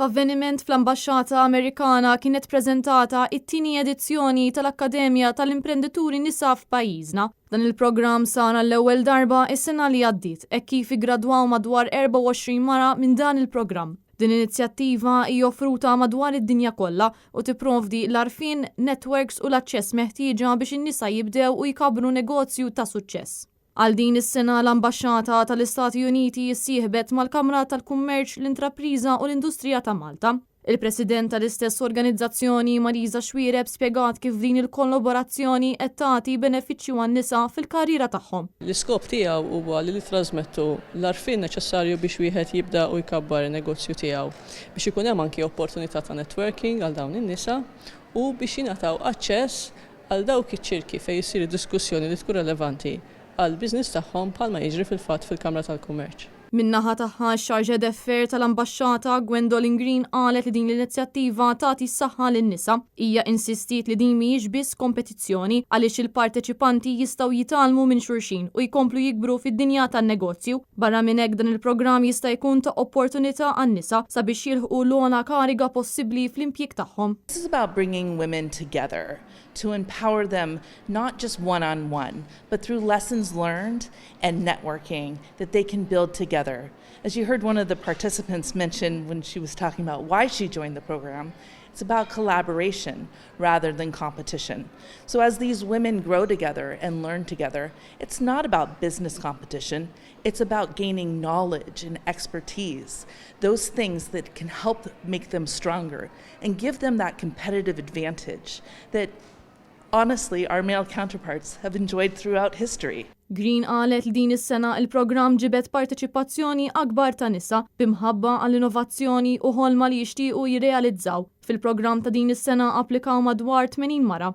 F'avveniment fl-Ambaxxata Amerikana kienet preżentata it-tieni edizzjoni tal-Akkademja tal-Imprendituri Nisa f'pajjiżna. Dan il-programm sar għall-ewwel darba is-sena li għaddiet hekk kif iggradwaw madwar 24 mara minn dan il-programm. Din l-inizjattiva hija offruta madwar id-dinja kollha u tipprovdi l-għarfien, networks u l-aċċess meħtieġa biex in-nisa jibdew u jkabru negozju ta' suċċess. Għal din is-sena l-Ambaxxata tal-Istati Uniti issieħbet mal-Kamra tal-Kummerċ, l-Intrapriża u l-Industrija ta' Malta. Il-President tal-istess organizzazzjoni Marisa Xuereb spjegat kif din il-kollaborazzjoni qed tagħti benefiċċju għan-nisa fil-karriera tagħhom. L-iskop tiegħu huwa li nittrażmettu l-għarfien neċessarju biex wieħed jibda u jkabbar in-negozju tiegħu, biex ikun hemm anki opportunità ta' networking għal dawn in-nisa u biex jingħataw aċċess għal dawk iċ-ċirki fejn issir diskussjoni li tkun relevanti għall-business tagħhom, bħalma jiġri fil-fatt fil-Kamra tal-Kummerċ. Min-naħa tagħha, x-Chargé d'Affaires tal-Ambaxxata Gwendolyn Green qalet li din l-inizjattiva tagħti s-saħħa lin-nisa. Hija insistiet li din mhijiex biss kompetizzjoni għaliex il-parteċipanti jistgħu jitgħallmu minn xulxin u jkomplu jikbru fid-dinja tan-negozju. Barra minn hekk, dan il-programm jista' jkun ta' opportunità għan-nisa sabiex jilħqu l-ogħla kariga possibbli fl-impjieg tagħhom. This is about bringing women together to empower them, not just one-on-one, but through lessons learned and networking that they can build together. As you heard one of the participants mention when she was talking about why she joined the program, it's about collaboration rather than competition. So as these women grow together and learn together, it's not about business competition, it's about gaining knowledge and expertise, those things that can help make them stronger and give them that competitive advantage that honestly our male counterparts have enjoyed throughout history. Green qalet li din is-sena il-programm ġibed parteċipazzjoni akbar ta' nisa b'imħabba għall-innovazzjoni u ħolma li jixtiequ jirrealizzaw. Fil-programm ta' din is-sena applikaw madwar 80 mara.